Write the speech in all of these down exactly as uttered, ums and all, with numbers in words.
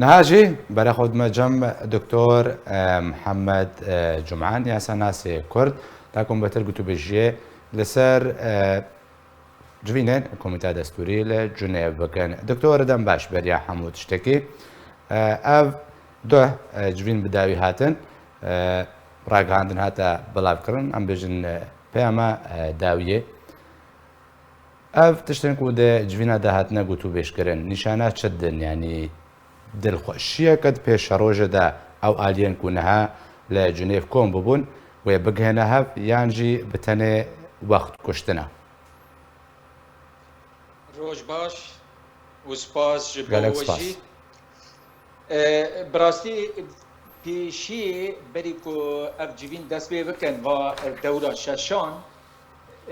Niha jî berê xwe dime cem Doktor, e, Mihemed, e, Cum'an, yasanasê Kurd, da ku em betir gotûbêjiyê li ser, e, civînên Komîteya Destûrî li Cinêv bikin. Doktor, dem baş beriya hemû tiştekî. E, ev duh, e, civîn bi dawî hatin, e, ragihandin hate belavkirin, em bêjin, e, peyama, e, dawiyê. Ev tiştên ku di civîna de hatine gotûbêjkirin, nîşana çi didin? Yanî dilxweşiyeke di pêşerojê de ew aliyên ku niha li Cinêv kom bûbûn, wê bigihêne hev yan jî bi tenê wext kuştin e? Roj baş û spas ji bo Gelek we spas. Jî. E, bi rastî pêşî berî ku ev civîn dest pê bikin va dewra şeşan,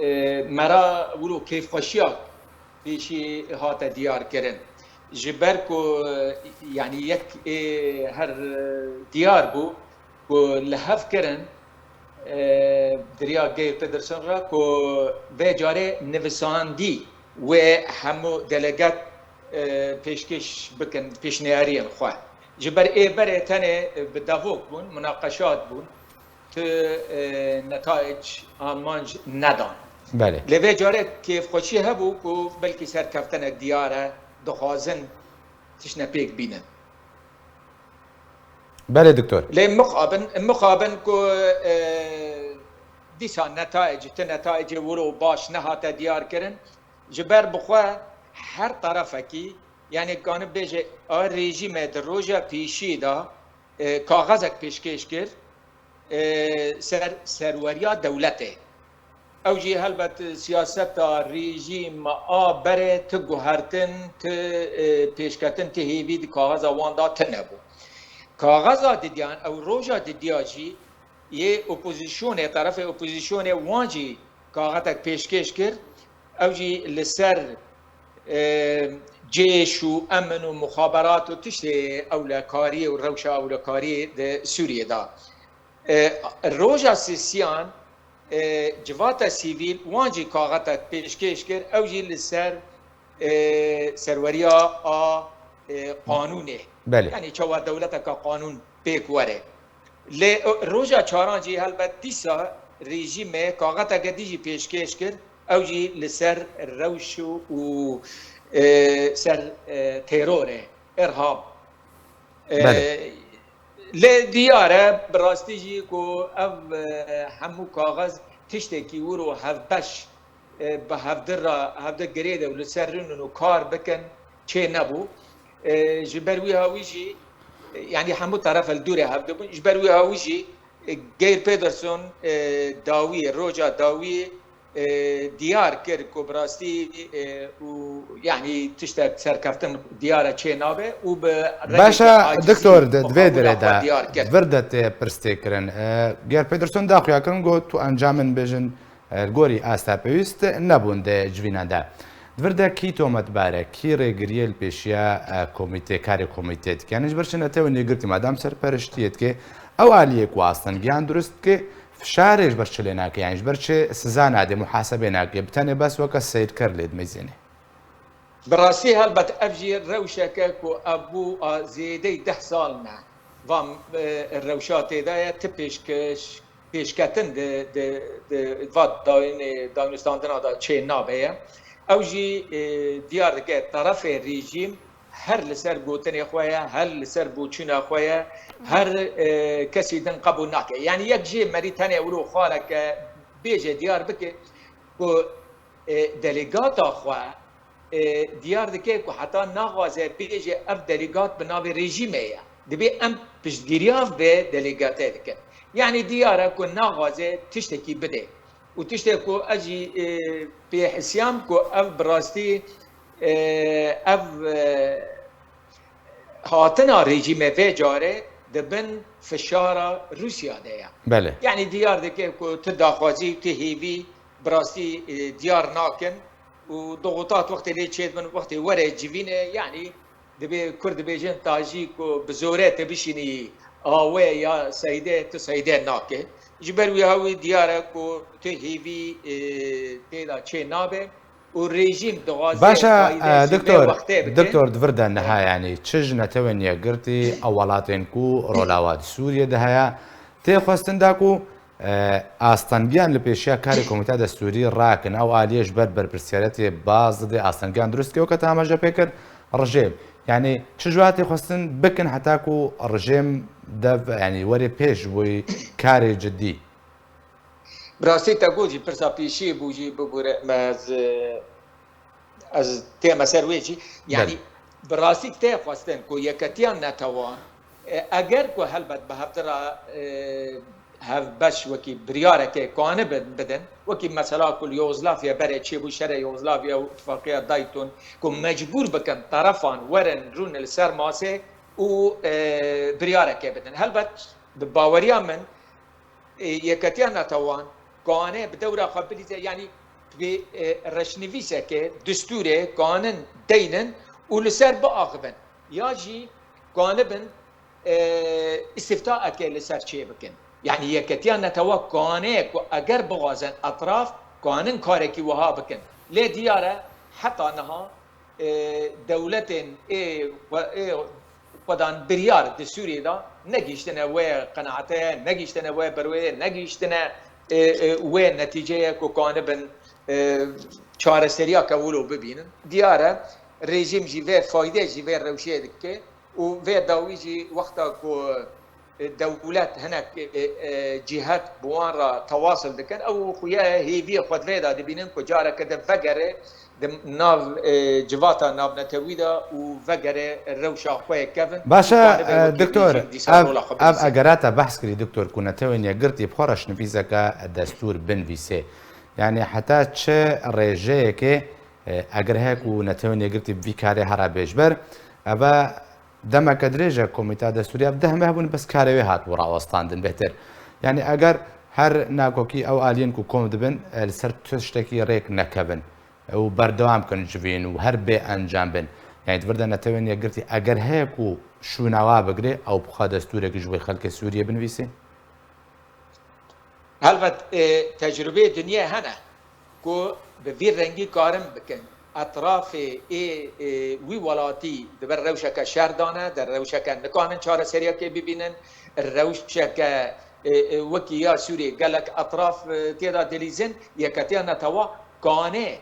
e, me ra wilo kêfxweşiya pêşî hate diyar kirin. Ji ber ku, e, yanî yek ê her, e, diyar bû ku li hev kirin, e, di riya Geir Pedersen re ku vê carê nivisandî wê hemû delegat, e, pêşkêş bikin pêşniyariyên xwe. Ji ber ê berê tenê bi davok bûn, munaqeşat bûn, tu, e, netayec armanc nedan. Belê. Lê vê carê kêfxweşî hebû ku belkî serkeftinek diyar e, dixwazin tiştine pêk bînin. Belê doktor. Lê mixabin, mixabin ku, e, dîsa netayec, ti netayecê wilo baş nehate diyar kirin. Ji ber bi xwe her terefekî, yanî kanin bêje a rejîmê di roja pêşî de, e, kaxezek pêşkêş kir, e, ser serweriya dewletê. Ew jî helbet siyaseta rejîm a berê ti guhertin, ti, e, pêşketin, ti hêvî di kaxeza wan de tune bû. Kaxeza didiyan, ew roja didiya jî yê opozîsyonê, terefê opozîsyonê wan jî kaxetek pêşkêş kir. Ew jî li ser, e, cêş û emin û muxaberat û tiştê ewlekariyê û rewşa ewlekariyê di Sûriyê de. E, roja sisiyan, e, civata sivîl wan jî kaxetek pêşkêş kir, ew jî li ser, e, serweriya a, e, qanûnê. Belê. Yanî çawa dewleteka qanûn pêk were. Lê, e, roja çaran jî helbet dîsa rejîmê kaxeteke dî jî pêşkêş kir, ew jî li ser rewş û, e, ser, e, terorê, irhab. E, Belê. Lê diyar e, bi rastî jî ku ev, e, hemû kaxez tiştekî wiro hevbeş, e, bi hevdi re, hevdi girêde û li ser rûnin û kar bikin çê nebû. E, ji ber wî hawî jî, e, yanî hemû teref li dûrê hev dibûn. Ji ber wî hawî jî, e, Geir Pedersen, e, dawiyê, roja dawiyê, e, diyar kir ku bi rastî, e, û, yanî tiştek serkeftin diyar e çê nabe û bi rengekî Baş e, acizî doktor, di, di vê derê de diyar kir. Vir de tê pirs tê kirin. E, Geir Pedersen da xuya kirin, got, tu encamên bêjin, e, li gorî asta pêwîst nebûn di civîna de. Di vir de kî tometbar e, kî rêgiriyê li pêşiya, e, komîtê, karê komîtê dike? Yanî ji ber çi netewên yekgirtî madem serperiştiyê dike, ew aliyê ku astengiyan durust dike, fişarê ji ber çi lê nake, yanî ji ber çi siza nade, muhasebê nake, bi tenê bes weke seyrker lê dimeyzêne? Bi rastî helbet ev jî rewşeke ku ev bû a zêdeyî deh sal ne. Van, e, rewşa tê de ye, ti pêşkeş, pêşketin di, di, di va dawînê, dawînistandina de çê nabe ye. Ew jî, e, diyar dike terefê rejîm her li ser gotinê xwe ye, her li ser boçûna xwe ye, her, e, kesî din qebûl nake. Yanî yek jê merî tenê wilo xaleke bêje diyar bike ku, e, delegata xwe, e, diyar dike ku heta naxwaze bêje ev delegat bi navê rejîmê ye. Dibê em piştgiriya vê delegatê dikin. Yanî diyar e ku naxwaze tiştekî bide. Û tiştê ku ez jî, e, pê hesiyam ku ev bi rastî, e, ev, e, hatina rejîmê vê carê di bin fişara Rûsya de ye. Belê. Yanî diyar dike ku tu daxwazî, tu hêvî bi rastî, e, diyar nakin û doxutat wextê lê çêdibin, wextê were civînê, yanî dibê Kurd dibêjin tajî ku bi zorê te bişînî awê ya seydê, tu seydê nake. Ji ber wî hawî diyar e ku tu hêvî, e, tê de çê nabe. û rejîm dixwaze Baş e, faydê e, ji vê doktor, wextê bike. Doktor, di vir de niha, yanî çi ji Netewên Yekgirtî, ew welatên ku rola wan di Sûriyê de heye, tê xwestin da ku, e, astengiyan li pêşiya karê Komîta Destûrî rakin, ew aliyê ji ber berpirsiyariyetê baz didê, astengiyan dirust ke weke te amaje pê kir, rejê. Yanî çi ji wa tê xwestin bikin heta ku rejêm de, yanî werê pêş ji bo karê cidî? Bi rastî te got jî pirsa pêşî bû jî bibûre, me ez, ez tême ser wê jî. Yanî Belê. Bi rastî tê xwestin ku Yeketiya Netewan, e, eger ku helbet bi hevdira, e, hevbeş wekî biryareke kanibin bidin, wekî mesela ku li Yugoslavya berê çêbû şerê Yugoslavya û îtifaqiya Dayton, ku mecbûr bikin terefan werin rûn li ser masê û, e, biryareke bidin. Helbet bi baweriya min, e, Yeketiya Netewan kane bi dewra xwe bilîze, yanî bi, e, reşnivîseke distûrê kanin deynin û li ser biaxivin. Ya jî kanibin, e, îstiftaeke li ser çê bikin. Yanî Yeketiya Netewa kane ku eger bixwazin etraf kanin karekî wiha bikin. Lê diyar e heta niha e, dewletên ê xwe-, ê xwedan biryar di Sûriyê de negihîştine wê qenaetê, negihîştine wê berwê, negihîştine, e, e, wê netîceyê ku kanibin, e, çareseriyeke wilo bibînin. Diyar e, rejîm jî vê faydê jî vê rewşê dike û vê dawî jî wexta ku e, dewlet hinek, e, e, cîhet bi wan re tewasil dikin. Ew xuya hêviyê xwe di vê de dibînin ku careke din vegere di nav, e, civata navnetewî de û vegere rewşa xwe yê kevin. Baş e, û karibe e, wekî doktor, dî jî dîsa ev, rola xwe ev bivîze. Egera te behs kirî, doktor, ku Netewên Yekgirtî bi xwe reşnivîseke destûr binivîsê. Yanî heta çi rêjeyekê, e, eger heye ku Netewên Yekgirtî bi vî karê here bê ji ber, eve Demeke dirêj e Komîta Destûrî ev deh meh bûn, bes karê wê hatibû rawestandin bêhtir. Yanî eger her nakokî ew aliyên ku kom dibin, e, li ser tiştekî rêk nekevin, e, û berdewam kin civîn û her bê encam bin. Yanî di vir de Netewên Yekgirtî eger heye ku şûna wa bigire, ew bi xwe destûrekî ji bo xelkê Sûriyê binivîsî? Helbet, e, tecrûbeyê dinyê hene ku bi vî rengî karin bikin. Etrafê ê, e, wî welatî di ber rewşeke şer de ne, di rewşeke nikanin çareseriyekê bibînin, rewşeke, e, e, wekî ya Sûriyê gelek etraf, e, tê de dilîzin, Yeketiya Netewa kanê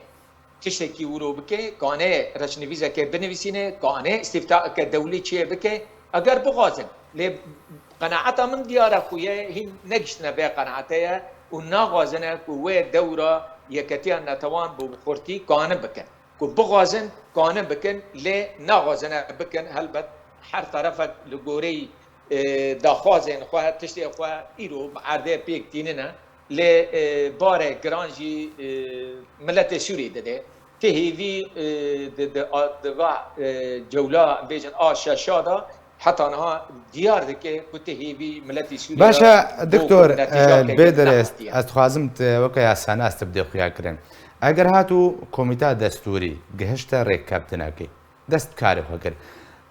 tiştekî wilo bike, kanê reşnivîzeke binivîsîne, kanê îstîftaeke dewlî çê bike, eger bixwazin. Lê qenaeta min diyar e ku ye hîn negiştine vê qenaetê ye û naxwazine ku wê dewra Yeketiya Netewan bi xurtî kanin bikin. Ku bixwazin, kanin bikin, lê naxwazine bikin. Helbet her terefek li goreyî, e, daxwazên xwe, tiştê xwe îro bi erdê pêk tînine. Lê, e, barê giran jî, e, miletê Sûrî dide. Ti hêvî, e, di, di, a, di va, e, cewla, em bêjin, a şeşa de heta niha diyar dike ku ti hêvî miletî Sûrî Baş de e, bû doktor, ku netîjake e, bê dirêst, nehatiye. Ez dixwazim te weke yasanas te bidê xuya kirin. Eger hat û komîta destûrî gihişte rêkkeftinekê, dest karê xwe kir.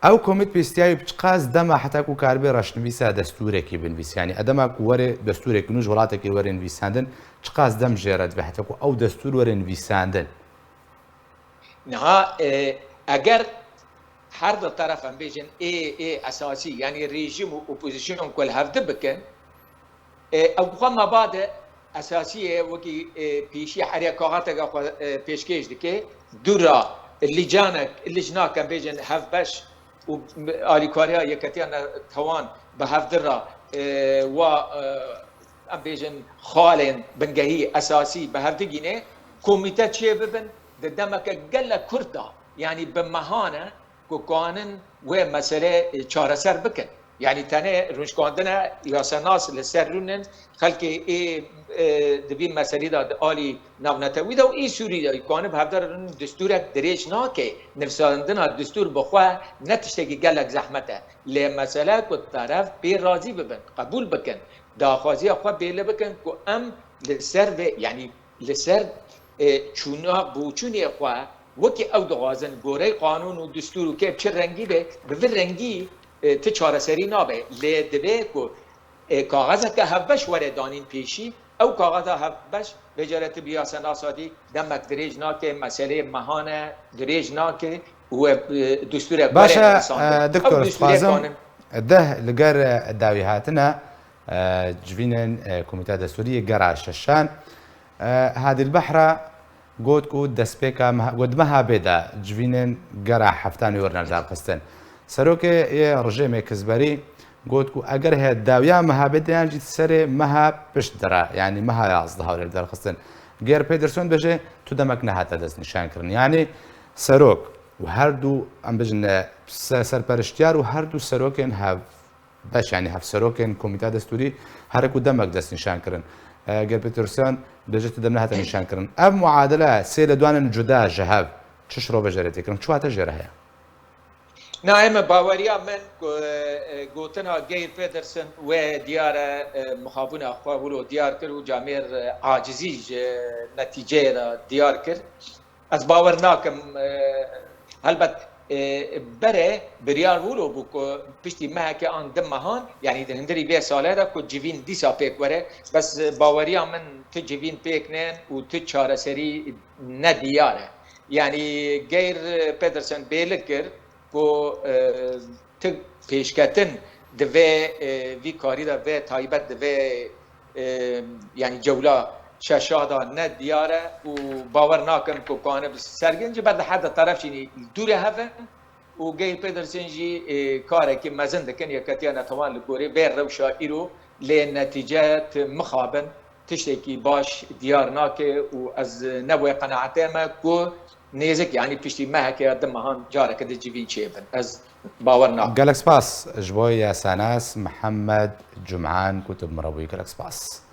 Ew komît pêstiyayî bi çiqas dema heta ku karibe reşnivîsa destûrekî binivîse? Yanî edema ku were destûrekî nû ji welatekî were nivîsandin, çiqas dem jê re dibe heta ku ew destûr were nivîsandin? Niha, e, eger her di teref, em bêjin, ê, ê esasî, yanî rejîm û opozîsyon ku li hevdi bikin, e, ew bi xwe mabade esasî ye, wekî, e, pêşî heriya kaxeteke xwe, e, pêşkêş dike, dûra lîcanek, licnak, em bêjin, hevbeş û alîkariya Yeketiya Netewan bi hevdi re, e, wa, e, em bêjin, xalên bingehî esasî bi hev digîne, komîte çê bibin, di demeke gelek kurt de, yanî bi mehan e ku kanin wê mesele, e, çareser bikin. Yanî tenê rûnişkandine yasenas li ser rûnin, xelkê ê, e, di vî meselî de di alî navnetewî de û ê Sûrî de kanin bi hevdar rûnin destûrek dirêj nake. Nivîsandina destûr bi xwe ne tiştekî gelek zehmet e. Lê mesele ku teref pê razî bibin, qebûl bikin, daxwaziya xwe bêle bikin ku em li ser vê, yanî li ser, e, çûna boçûnê xwe wekî ew dixwazin, gorey qanûn û destûr û kê bi çi rengî be, bi vî rengî, e, ti çareserî nabe. Lê divê ku, e, kaxezeke hevbeş were danîn pêşî, Ew kaxeza hevbeş bêcere tu biya senasa dî demek dirêj nake, meseleyê mehan e, dirêj nake û e, dustûrek Baş were e, insandin. e, Doktor, Ew dustûrê dixwazim kanin. deh li ger e, dawî hatine e, civînên e, Komîteya Destûrî yê gera şeşan. E, Hadîl Behra got ku destpêka meha, got meha bê de civînên gera heftan wê werne lidarxistin. Serokê yê rejêmê Kizberî got ku eger heye dawiya meha bê de yan jî serê meha pişt de re, yanî meha yazdeh were lidarxistin. Geir Pedersen dibêje tu demek nehate destnîşankirin. Yanî serok û her du, em bijin, e, se-, serperiştiyar û her du serokên hev beş, yanî hevserokên Komîteya Destûrî herek û demek destnîşan kirin. E, Geir Pedersen dibêje tu dem nehate nîşan kirin. Ev muadele sê li duanên cuda ji hev çi şirove jê re tê kirin, çi wate jê re heye? Na, em baweriya min ku, e, gotina Geir Pedersen wê diyar e, e, mixabûna xwe wilo diyar kir û camêr, e, acizî ji netîceyê de diyar kir. Ez bawer nakim, e, helbet, e, berê biryar wilo bû ku piştî mehekê an di mehan, yanî di hundirî vê salê de ku civîn dîsa pêk were, bes baweriya min tu civîn pêk nên û tu çareserî nediyar e. Yanî Geir Pedersen bêlik kir ku, e, tu pêşketin di vê, e, vî karî de vê taybet di vê, e, yanî cewla şeşa de nediyar e û bawer nakin ku kane bi sergin ji ber di her de teref jî dûrê hev in û Geir Pedersen jî, e, karekî mezin dikin Yeketiya Neteweyên li gorî vê rewşa îro, lê netîce tu mixabin tiştekî baş diyar nake û ez ne wê qenaetê me ku nêzik, yanî piştî mehekê ya di mehan careke di civîn çêbin. Ez bawer nakim. Gelek spas ji bo yasanass Mihemed Cum'an ku tu bi min re bûyî. Gelek spas.